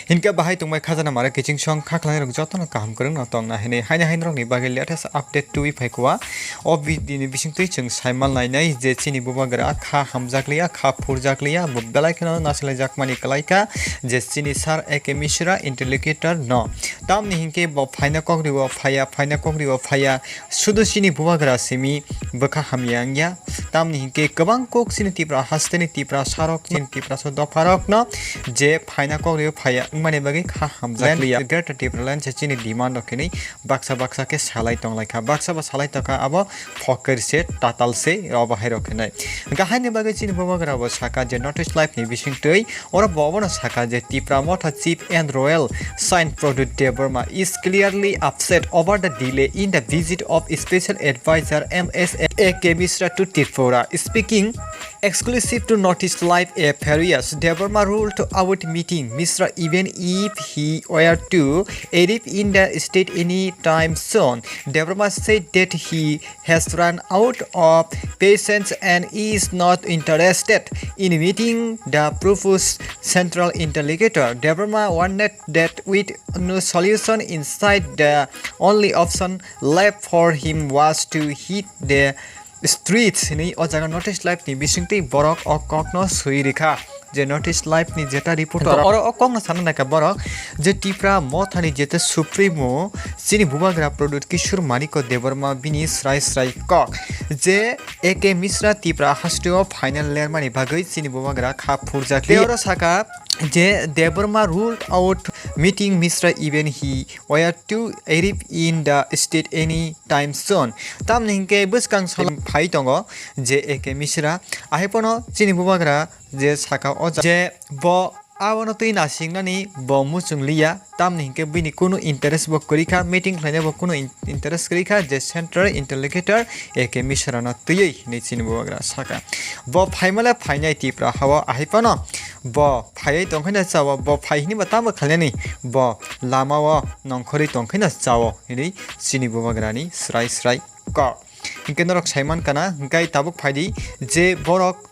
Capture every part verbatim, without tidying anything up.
Hinkhe bahai tongbai khajana mare kiching song kha khlainai rok jotono kaham kwrwngno tongna hinwi haino haino rokni bagwi latest update twi phaikha. O video ni bisingtwi chwng saiman lainai je chini bubagra kha hamjakliya, kha phurjakliya, bo belai kheno nasilaijakmani kwlaikha je chini sir A K Mishra interlocutor no. Tamni hinkhe bo phaina kokrio phaiya, phaina kokrio phaiya, sudu chini bubagra simi bwkha hamya wngya. Tamni hinkhe kwbang kok chini Tipra hasteni Tipra sarok chini Tipra so dopharokno je phaina kokrio phaiya wngmani bagwi kha hamjakliya. Greater Tipraland se chini demand rok hinwi baksa baksa khe salai tonglaikha. Baksa ba salai tongkha abo phokir se, tatal se, obo hai rok hinwi. Gahaini bagwi chini bubagra bo saka je North East Live ni bisingtwi oro bo obono saka je Tipra Motha Chief and Royal Saint Pradyut Debbarma is clearly upset over the delay in the visit of Special Advisor M S A K Mishra to Tripura. Speaking exclusive to North East Live, a furious Debbarma ruled out meeting Mishra even if he were to arrive in the state any time soon. Debbarma said that he has run out of patience and is not interested in meeting the proposed central interlocutor. Debbarma warned that with no solution in sight, the only option left for him was to hit the streets hinwi o jaga North East Live ni bisingtwi borok o kokno swi rikha. Je North East Live ni jeta reporter oro o kokno sana naikha borok je Tipra Mothani jeta Supremo chini bubagra Pradyut Kishore Manikya Debbarma bini srai srai kok je A K Mishra Tipra hasteo final lermani bagwi chini bubagra kha phurjak. Tei oro saka je Debbarma ruled out meeting Mishra even he were to arrive in the state any time soon. Tamni hinkhe bwskang sal phai tongo je A K Mishra. Ahai pono chini bubagra je saka o ja-, je bo abono twi nasingnani bo muchung liya. Tamni hinkhe bini kunu interest bo kwrwi kha, meeting khlaina bo kunu in-, interest kwrwi kha je central interlocutor A K Mishra no twiwi hinwi chini bubagra saka. Bo phaimale phainai Tipra hao ahai pono bo phaiwi tongkhaino chao, bo phai hinwi bo tamo khlainani, bo lamao nongkhorwi tongkhaino chao hinwi chini bubagrani srai srai kok. Hinkhe norok saiman kana, hinkhe tabuk phaidi je borok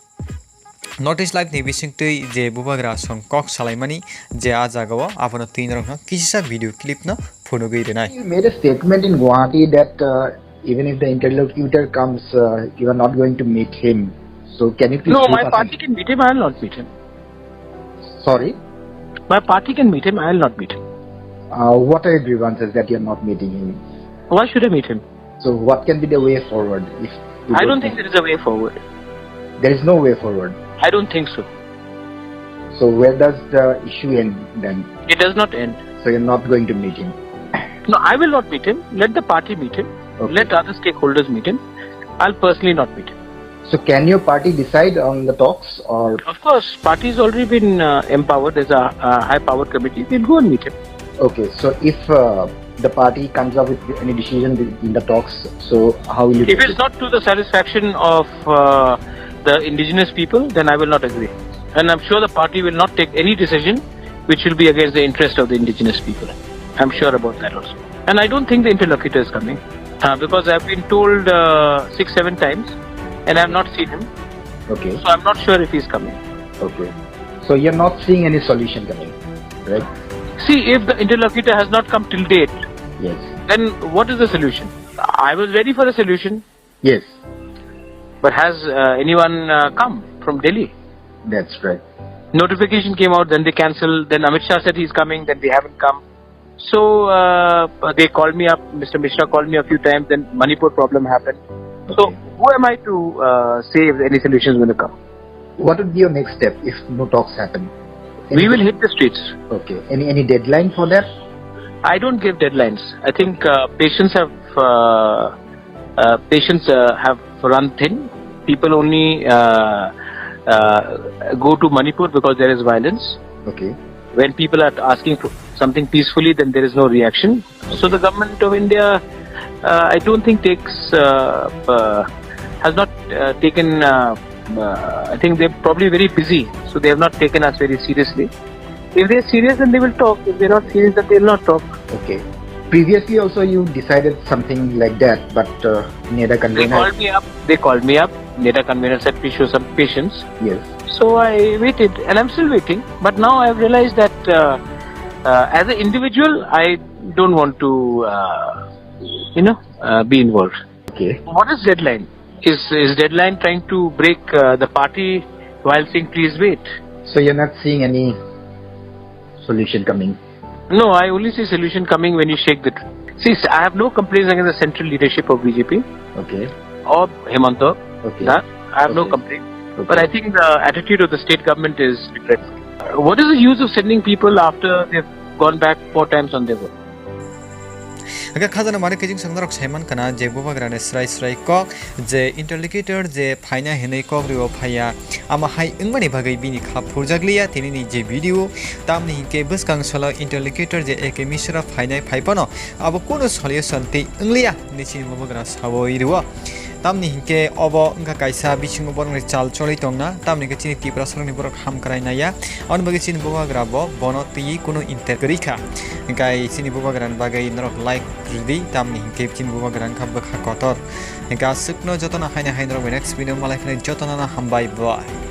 North East Live ni bisingtwi je bubagra song kok salaimani je a jagao abono twi norokno kisisa video clip no phunugwi rwnai. You made a statement in Guwahati that, uh, even if the interlocutor comes, uh, you are not going to meet him. So can you please No, give my us party an can meet him, I will not meet him. Sorry? My party can meet him, I will not meet him. Uh, what are your grievances that you are not meeting him? Why should I meet him? So what can be the way forward if you I don't don't think meet? There is a way forward. There is no way forward. I don't think so. So where does the issue end then? It does not end. So you're not going to meet him? No, I will not meet him. Let the party meet him. Okay. Let other stakeholders meet him. I'll personally not meet him. So can your party decide on the talks or? Of course, party has already been, uh, empowered. There's a, a high-powered committee. We'll go and meet him. Okay, so if, uh, the party comes up with any decision in the talks, so how will you If take it's it? Not to the satisfaction of, uh, the indigenous people, then I will not agree. And I'm sure the party will not take any decision which will be against the interest of the indigenous people. I'm sure about that also. And I don't think the interlocutor is coming, uh, because I've been told, uh, six, seven times, and I've not seen him. Okay. So I'm not sure if he's coming. Okay. So you're not seeing any solution coming, right? See, if the interlocutor has not come till date, Yes. Then what is the solution? I was ready for a solution. Yes. But has, uh, anyone, uh, come from Delhi? That's right. Notification came out, then they cancelled. Then Amit Shah said he's coming, then they haven't come. So, uh, they called me up. Mister Mishra called me a few times. Then Manipur problem happened. So, Okay. Who am I to, uh, say if any solution is going to come? What would be your next step if no talks happen? We Any will hit the streets. Okay. Any, any deadline for that? I don't give deadlines. I think, uh, patience have, uh, uh, patience, uh, have run thin. People only, uh, uh, go to Manipur because there is violence. Okay. When people are asking for something peacefully, then there is no reaction. So the government of India, uh, I don't think takes, uh, uh, has not, uh, taken, uh, uh, I think they're probably very busy, so they have not taken us very seriously. If they're serious, then they will talk. If they're not serious, then they will not talk. Okay. Previously also you decided something like that, but, uh, NEDA They convener called me up. They called me up. NEDA convener said, "Please show some patience." Yes. So I waited, and I'm still waiting. But now I've realized that, uh, Uh, as an individual, I don't want to, uh, you know, uh, be involved. Okay. What is deadline? Is is deadline trying to break uh, the party while saying please wait? So you're not seeing any solution coming? No, I only see solution coming when you shake the tree. See, I have no complaints against the central leadership of B J P. Okay. Or Himanta. Okay. Nah, I have no complaint. Okay. But I think the attitude of the state government is regrettable. Uh, what is the use of sending people after they've gone back four times on their word? Hingke khajana mani kijing song norok saiman kana je bubagrani srai srai kok je interlocutor je phaina hinui kok rio phaiya, ama hai wngmani bagwi bini kha phurjakliya tinini je video, tamni hinkhe bwskang salo interlocutor je A K Mishra phainai phaiphano abo kunu solution tei wngliya hinui chini bubagra sawi rio. Tamni hinkhe obo wngkha kaisa bisingo borokni chal choli tongna, tamni hinkhe chini Tiprasarokni borok hamkrai naiya, aboni bagwi chini bubagra bo bono twiwi kunu inter kwrwi kha. Hinkhe chini bubagrani bagwi norok like rwdi, tamni hinkhe chini bubagra wngkha bwkha kotor. Hinkhe aswkno jotono haino hai norok bai next video malai phano jotono no hambai, bye.